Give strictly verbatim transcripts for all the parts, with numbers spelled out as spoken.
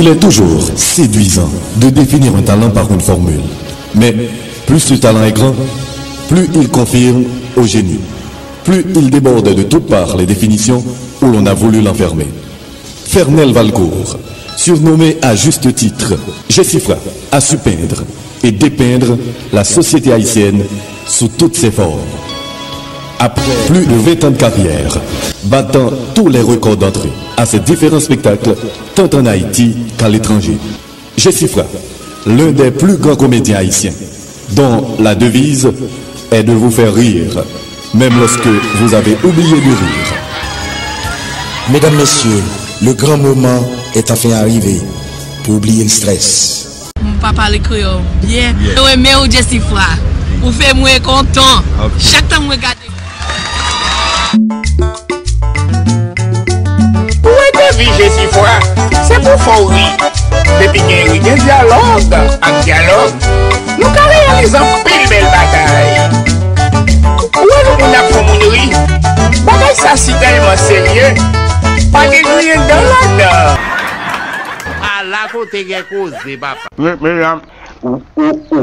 Il est toujours séduisant de définir un talent par une formule. Mais plus le talent est grand, plus il confirme au génie. Plus il déborde de toutes parts les définitions où l'on a voulu l'enfermer. Fernel Valcourt, surnommé à juste titre Jesifra, a su peindre et dépeindre la société haïtienne sous toutes ses formes. Après plus de vingt ans de carrière, battant tous les records d'entrée à ses différents spectacles, tant en Haïti qu'à l'étranger, Jesifra, l'un des plus grands comédiens haïtiens, dont la devise est de vous faire rire, même lorsque vous avez oublié de rire. Mesdames, Messieurs, le grand moment est enfin arrivé pour oublier le stress. M pa pale kreyòl byen. Mwen renmen w, Jesifra. Ou fè mwen kontan. Chak tan mwen gade. Pou entèvyou Jesifra, se pou fè w ri. Depi gen ri, gen dyalòg. Ak dyalòg, nou ka reyalize anpil bèl bagay. Ou wè lè moun ap fè moun ri, bagay sa si tèlman serye, pa gen griyen dan ladan. Ala kote gen koze, papa. Mesye, mesye, o, o, o.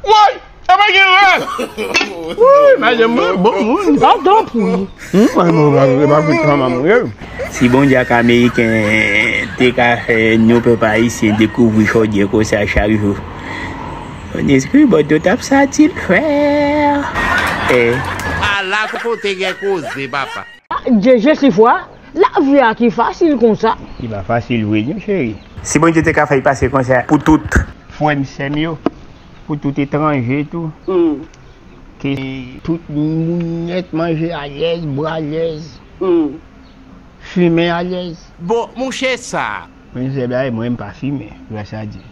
Woy! Sa pa gen rè! Woy, madanm mwen, bon moun. Pardon pou li. Hmm, mwen, mwen, mwen, mwen, mwen, mwen, mwen, mwen. Si Bondye ak Ameriken te ka fè nou pèp ayisyen dekouvri chòdyè konsa chak jou, on esprit bon tout ap satisfè. Eh. Ala kote gen koze, papa. Ah, Jesifra, lavi a ki fasil konsa. Li pa fasil vre non, cheri. Si Bondye te ka fè l pase konsa pou tout frè m, sè m yo, pou tout etranje tou, ke tout moun nèt manje alèz, bwè alèz, fimen alèz. Bon, monchè sa. Mwen se bagay, mwen m pa fimen, gras a Dye.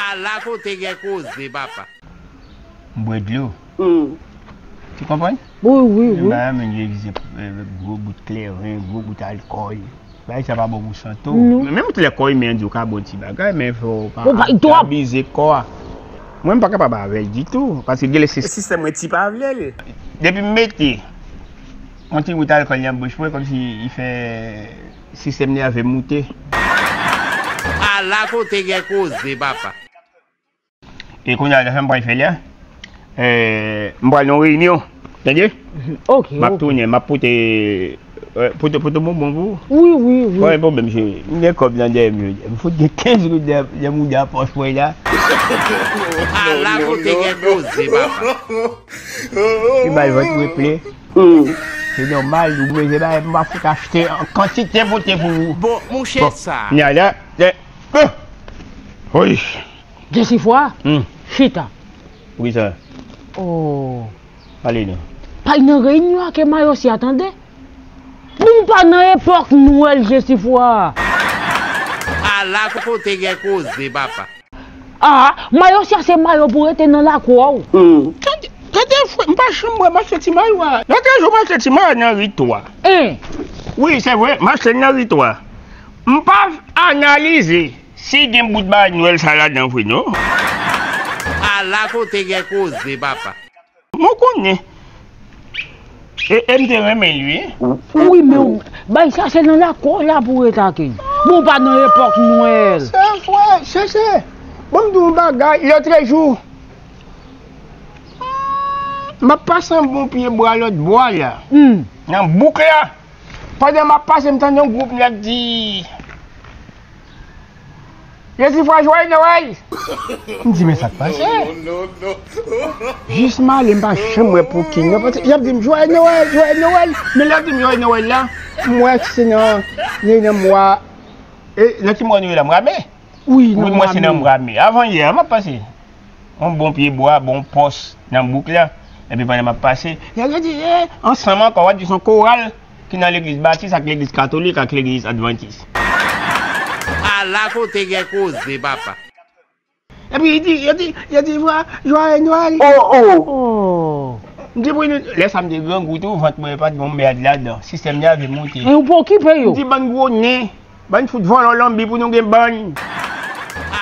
Ala kote gen koze, papa. M bwè dlo. Hmm. Tu comprends? Wi, wi, wi. Ba, men, yo egzanp, eh, gwo bout kleren, gwo bout alkòl. Bagay sa pa bon pou sante w. Non. Menm tout lè kò imen an di w ka bon ti bagay, men fò w pa abize kò a. Mwen, m pa kapab avè l ditou, paske genlè se sistèm mwen ti pa vle l. Depi m mete yon ti gout alkòl nan bouch mwen, kòmsi li fè sistèm nève m moute. Ala kote gen koze, papa. E kounye a, sa m pral fè la, eh, m pral nan yon reyinyon, tande? Ok, ok. M ap tounen, m ap pote, eh, pote, pote bonbon pou ou. Wi, wi, wi. Pa gen pwoblèm, cheri. M gen kòb nan dèyè m jodi a. M fout gen kenz goud nan, nan mouda pòch mwen la. Ala kote gen koze, papa. Li bay vant mwen plen. Se nòmal, ou bezwen bay, m pa fout achte an kantite pote pou ou. Bon, monchè sa. Kounye a la, eh, eh. Wi. Jesifra, chita. Poukisa? Oh. Pale non. Pale nan reyinyon an ke Mayosya tande. Nou pa nan epòk Nwèl, Jesifra. Ala kote gen koze, papa. Ah, Mayosya se mayo pou rete nan lakou a w. Tande, tande, frè, m pa janm wè m achte ti mayo a. Lòt jou m achte ti mayo nan ri twa. Wi, se vre, m achte l nan ri twa. M pa analize. Si gen bout bagay Nwèl sa ladan vre non. Ala kote gen koze, papa. Mwen konnen. E, e m te renmen l wi. Wi, men w, bay sa se nan lakou la pou w rete ak li. Bon, w pa nan epòk Nwèl. Se vre, se, se. Bon, m di w yon bagay, lòtrejou, m ap pase yon bon pye bwa lòt bò a la. Nan bouk la. Pandan m ap pase, m tande yon gwoup nèg di, Jesifra, Jwayè Nwèl! M di, men sa k pase? Jis m ale, m pa janm wè Pouki non. Paske y ap di m, Jwayè Nwèl, Jwayè Nwèl! Men lè y ap di m Jwayè Nwèl la, m wè se nan, li nan mwa, e, nan ki mwa nou ye la, mwa me? Wi, nan mwa me. Wi, m wè se nan mwa me. Avan yè, m ap pase. Yon bon pye bwa, bon pòs nan bouk la. Epi pandan m ap pase, y a di, eh, ansanm ankò, w a di se yon koral ki nan legliz batis ak legliz katolik ak legliz advantis. Ala kote gen koze, papa. Epi y di, y di, y di, Jwa-, Jwayè Nwèl. Oh, oh. Oh. M di, pou nou, lè sa m te grangou tou, vant mwen pa t gen yon mèd ladan. Sistèm nève moute. E ou pa okipe yo. M di, bann gwo nen. Bann fout vòlò lanbi pou nou gen bann.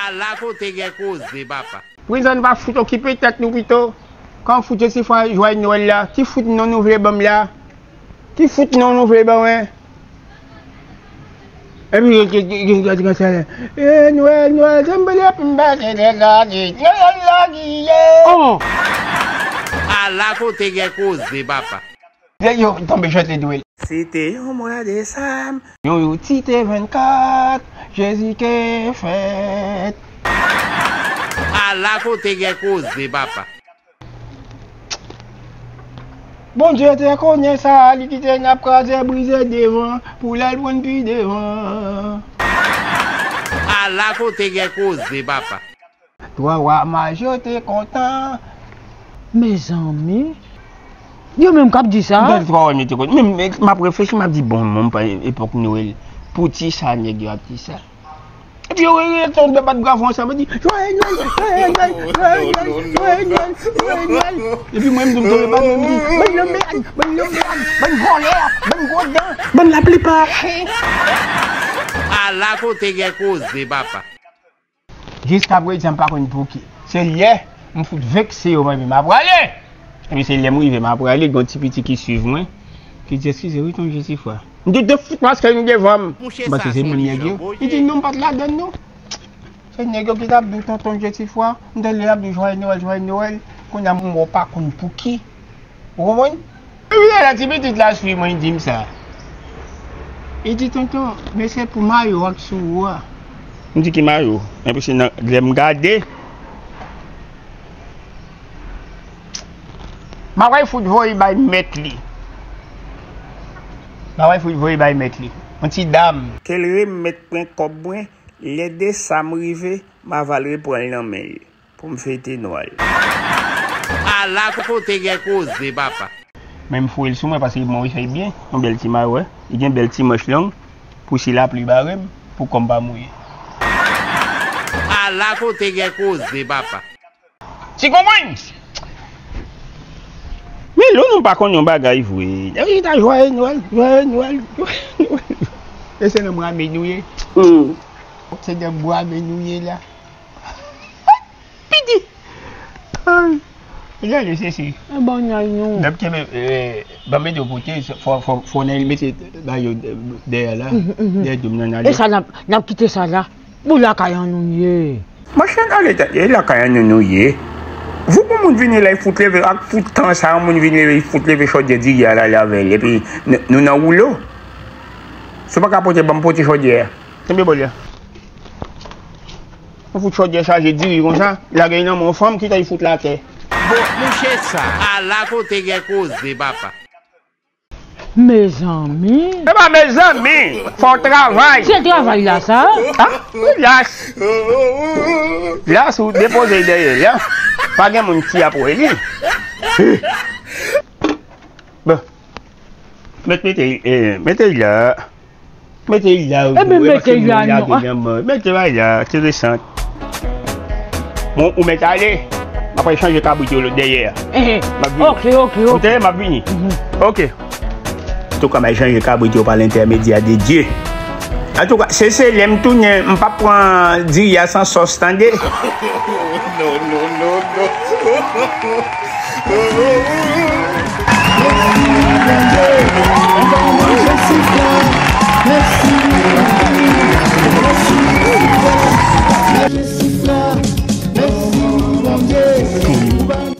Ala kote gen koze, papa. Prezan n va fout okipe tèt nou pito. Kan fout Jesifra Jwayè Nwèl la, ki fout non nou vle ban m la? Ki fout non nou vle ban mwen? Epi gen, gen, gen, gen, gen, gen, e Nwèl, Nwèl, se m pale pou m pase de lagi, Nwèl lagi, ye. Oh! Ala kote gen koze, papa. Yo, yo tonbe chante Nwèl. Si te yon mwa desanm. Yon, yon ti te vennkat, Jezi te fèt. Ala kote gen koze, papa. Bondye te konnen sa, li kite n ap kraze, brize devan, pou lè l pran pi devan. Ala kote gen koze, papa. Twa wa maj yo te kontan. Mezanmi. Yo menm k ap di sa. Gade twa wa m yo te kontan. Menm, men, m ap reflechi, m ap di, bon, mwen, m pa epòk Nwèl. Poukisa nèg yo ap di sa? Epi yo rele tout de bat bravo ansanm, yo di, Joyeux Noël, Joyeux Noël, Joyeux Noël, Joyeux Noël, Joyeux Noël. Epi mwen, m tonbe pa, mwen, m di, bann lanmèd, bann lanmèd, bann vòlè, bann gwo dan, bann laplipa. Ala kote gen koze, papa. Jiskaprezan, m pa konn pouki. Se lè m fout vekse yo, mwen menm, m ap prale. Epi se lè m rive, m ap prale, gen yon ti piti ki swiv mwen, ki di, eskize wi, tonton Jesifwa. M di, de fout maske nou devan m. M panse se menm nèg yo. Li di, non, m pa t ladann, non. Se nèg yo ki t ap di w, tonton Jesifwa. M tande y ap di, Joyeux Noël, Joyeux Noël. Kounye a, m wè w pa konn pouki. Ou konprann? Epi lè la, ti pitit la swiv mwen, li di m sa. Li di, tonton, men se pou mayo a k sou ou a. M di, ki mayo? Epi se nan, lè m gade, Maway fout voye bay mèt li. Maway fout voye bay mèt li. Yon ti dam. Ke l remèt mwen kòb mwen, lè de sa m rive, m a va l reprann l nan men l. Pou m fete Nwèl. Ala kote gen koze, papa. Men m foure l sou mwen paske bon, li fè byen. Yon bèl ti mayo, wè. Li gen bèl ti manch long. Pou si lapli bare m, pou kò m pa mouye. Ala kote gen koze, papa. Ti konprann? Men lè nou pa konn yon bagay vre. Epi ta Joyeux Noël, Joyeux Noël, Joyeux Noël. E se nan bra men nou ye. Hmm. Se nan bra men nou ye la. Piti. Ay. Gade sesi. E bon, nèg nou. N ap kenbe, eh, ban m ede w pote, fò, fò, fò n al mete ba yo dèyè la. Mhm, mhm. Dèyè dom nan, n ale. E sa n ap, n ap kite sa la. Pou lakay an nou ye. Machann ale tande, e lakay an nou nou ye. Vou pou moun vini la, y fout leve, ak fout tan sa, yon moun vini leve, y fout leve chòdyè diri a la, la avè l. Epi, n-, nou nan woulo. Si w pa ka pote, ban m pote chòdyè a. Kenbe bòl la. Yon fout chòdyè chaje diri konsa, lage l nan men yon fanm, kite l fout l atè. Bon, mouche sa, ala kote gen koze, papa. Mezanmi. E pa mezanmi, fò w travay. Se travay la sa? Ah, wi, las. Las ou depoze l dèyè l, ya. Pa gen moun ki ap wè li. Bon. Mete, mete, eh, mete l la. Mete l la, ou, mete l la, non. Mete l la, enteresan. Bon, ou mèt ale. M ap al chanje kabrit yo dèyè a. Eh, m ap vini. Ok, ok, ok. Ou tande, m ap vini. Mhm. Ok. Antouka, m al chanje kabrit yo pa lentèmedyè de Dye. Antouka, se, se lè m tounen, m p ap pran diri a san sòs, tande? Non, non, non, non.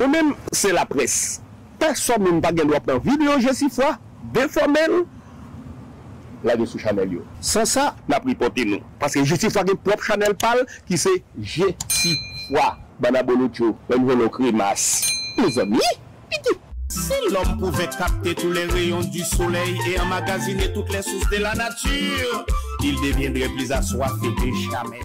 Ou menm, se laprès. Pèsòn moun pa gen dwa pran videyo Jesifwa, defòme l, lage sou chanèl yo. San sa, n ap ripòte nou. Paske Jesifwa gen pwòp chanèl pa l ki se Jesifwa. Bann abolotcho, bann vòlò kremas. Mezanmi, piti. Si l'homme pouvait capter tous les rayons du soleil et emmagasiner toutes les sources de la nature, il deviendrait plus assoiffé que jamais.